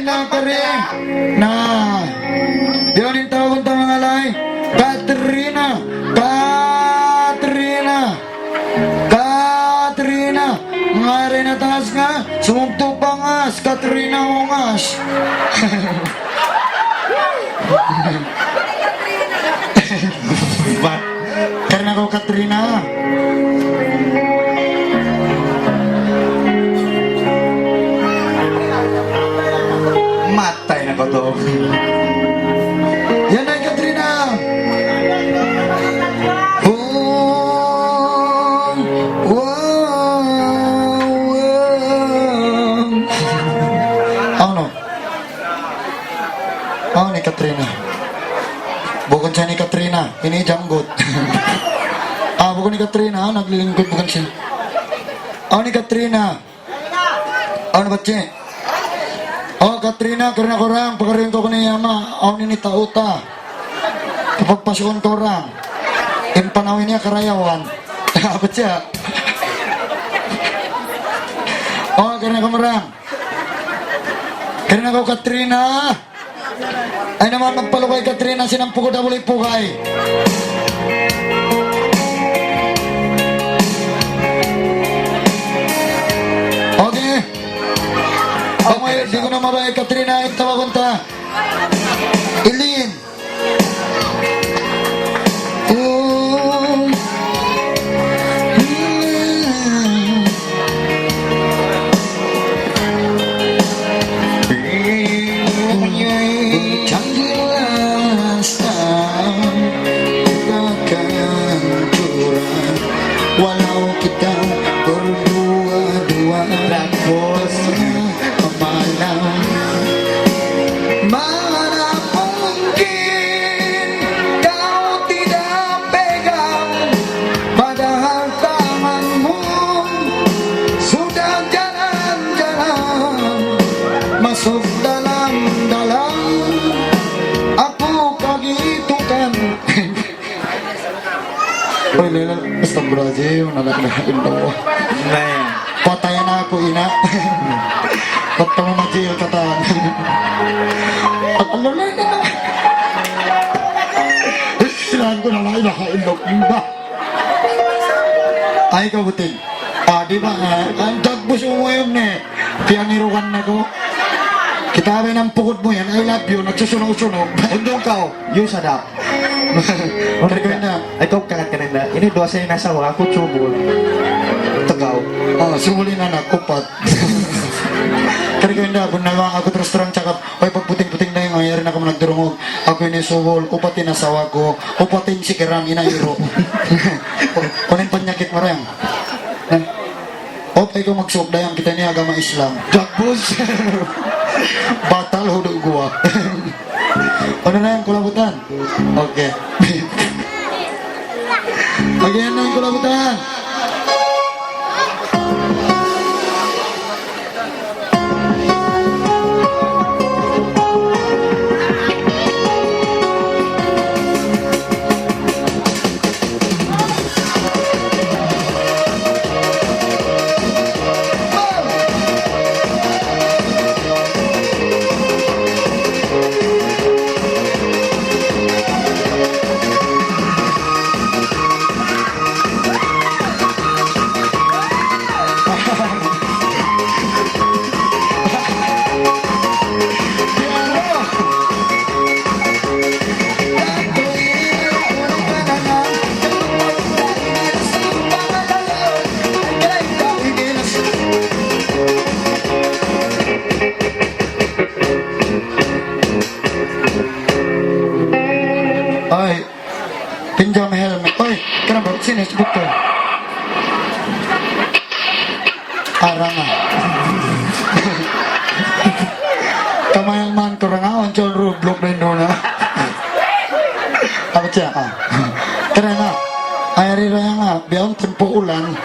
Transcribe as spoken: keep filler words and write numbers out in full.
Na, Karin. Na. Biya' diin in tawag ta manga lahi? Katrina. Katrina. Katrina. Ngari na taas nga. Sumugtu pa ngas. Katrina Ungas. Ba? Karna' kaw Katrina. Matay na kaw tu. Yan na in Katrina. Oh, oh, oh. Ano? Awn hi Katrina. Bukun siya hi Katrina. Ini janggut. Ah, bukun hi Katrina, ah, naglilingkud bukun siya. Awn hi Katrina. Awn ba siya? Oh, Katrina, karna' kaw ra, pakarin kaw kaniya, ma. Awn ini tau ta. Kapagpasuun kaw ra. In panaw ini karayawan. Apa siya? Oh, karna' kaw ra. Karna' kaw Katrina. Ay naman, magpalugay Katrina, sin ampukut da buli pugay. Okay. Okay, di' ku na mabaya' Katrina, in tawagun ta. Ilin. Walau kita berdua-dua, tapos malam. Mana mungkin kau tidak pegang, padahal tanganmu sudah jalan-jalan masuk dalam-dalam. Aku kaget itu kan. Uy, lila, astagfirullahaladzim, la ilaha illallah. Na yan. Patayan na aku, ina'. Patayan na jail katan. At ano na yun? Silahan ku na, la ilaha illallah. Ay, kabuting. Ah, di ba nga? Ang dagbus mo ngayon, eh. Piyangirukan na ko. Kita ba ng pukot mo yan? I love you. Nagsusunog-sunog. Undong ka, oh. Yu sadap. Kari ko na. Ay, kau kakat ka na. Ini dua sa inasawa, aku subul. Tagaw. Ah, subul in anak, upat. Kari ko na, kung nawa aku terus terang cakap, ay, pagputing-puting na yung ayari na kung nagdurungog. Aku ini subul, upat in asawa ko, upat in sikiran, inayuro. Kunin panyakit mo rin. Op, ikaw magsuok dayang kita ini agama Islam. Jagbus. Batal hudu' guwa. Ano na yan, kulabutan? Okay. Okay, ano yung kulabutan? Ay, pinjam helmet. Oy, kenapa sini sebut tu? Arang ah. Kamayang man kurang ah, oncol roadblock na yun na. Apa siya? Ah. Kaya nga, ay, ari raya nga, biyaon tempo ulan.